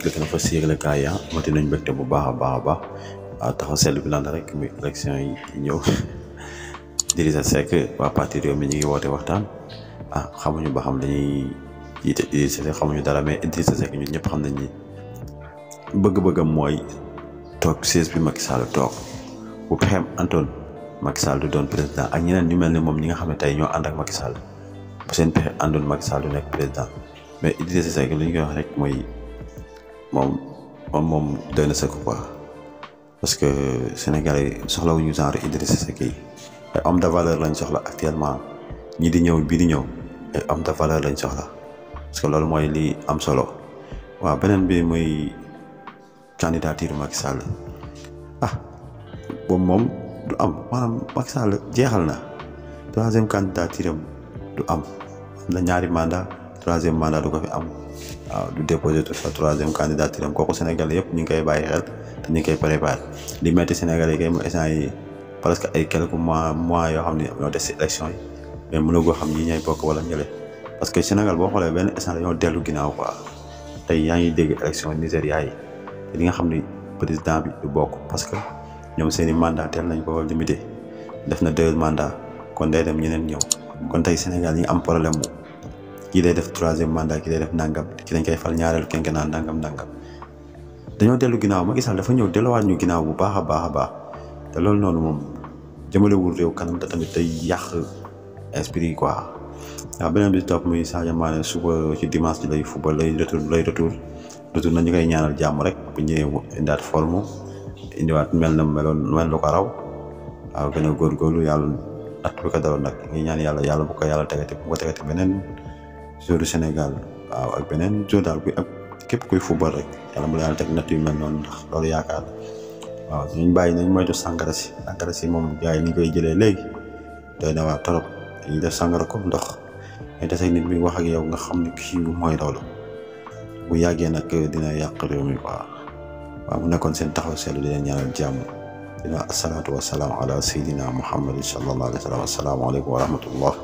léegi na fa siirle gaa yi amati nañ mbégte bu baax a baax a baax taxaw seetlu bi lan la rek muy élection yi ñëw Idrissa Seck waa parti Rewmi ñu ngi woote waxtaan xamuñu ba xam dañuy jiite Idrissa Seck xamuñu dara mais Idrissa Seck ñun ñëpp xam nañ ni bëgg-bëggam mooy toog siège bi Macky Sall toog bu pexeem antoon Macky Sall du doon président ak ñeneen ñu mel ni moom ñi nga xam ne tey ñoo ànd ak Macky Sall bu seen pexe àndoon Macky Sall du nekk président mais Idrissa Seck li ñu koy wax rek mooy moom doy na sëkk quoi parce que Sénégalais yi soxlawuñu genre Idrissa Seck yi ay homme de valeur lañ soxla actuellement ñi di ñëw bii di ñëw ay homme de valeur lañ soxla parce que loolu mooy li am solo waaw beneen bi muy candidature Macky Sall boobu moom du am maanaam Macky Sall jeexal na troisième candidature am du am na ñaari mandat troisième mandat du ko fi am waaw du déposer tout ça troisième candidature am kooku Sénégalais yëpp ñu ngi koy bàyyi xel te ñu ngi koy préparé li metti Sénégalais yi kay mooy instant yi presque ay quelques mois yoo xam ne ñoo des si élection yi mais mënagoo xam ñi ñooy bokk wala ñële parce que Sénégal boo xoolee benn instant dañoo dellu ginnaaw quoi tey yaa ngi dégg élection Nigéria yi te li nga xam ni président bi du bokk parce que ñoom seen i mandat teel nañ ko limité def na 2 mandats kon day dem ñeneen ñëw kon tey Sénégal ñi ngi am problème mu kii day def 3e mandat kii day def nangam ki dañ koy fal ñaareelu kenn naan nangam dañoo dellu ginnaaw Macky Sall dafa ñëw delluwaat ñu ginnaaw bu baax a baax te loolu noonu moom jëmalewul réew kanam te tamit day yàq esprit yi quoi. waaw beneen bi topp muy Sadio Mané suba ci dimanche ji lay football lay retour nañu koy ñaanal jàmm rek bu ñëwee mu indaat forme indiwaat mel lu ko raw waaw gën a góorgóorlu yàlla at bi ko daloon nag ngi ñaan yàlla bu ko yàlla tegati bu ko tegati beneen jour du Sénégal waaw ak beneen jour daal ak képp kuy football rek yàlla mu la yàlla teg natt yu mel noonu ndax loolu yaakaar waaw dañu bàyyi nañ moytu sàngara si moom gars yi ni koy jëlee léegi doy na waa torop dañuy def sàngara comme ndox mais des nit mi wax ak yow nga xam ne kii mooy loolu bu yàggee nag dina yàq réew mi quoi waaw mu nekkoon seen taxaw seetlu di leen ñaanal jàmm dina asalaatu wasalaam ala sayyidina Muhammad sallallahu alayhi wa sallam asalaamaaleykum wa rahmatullah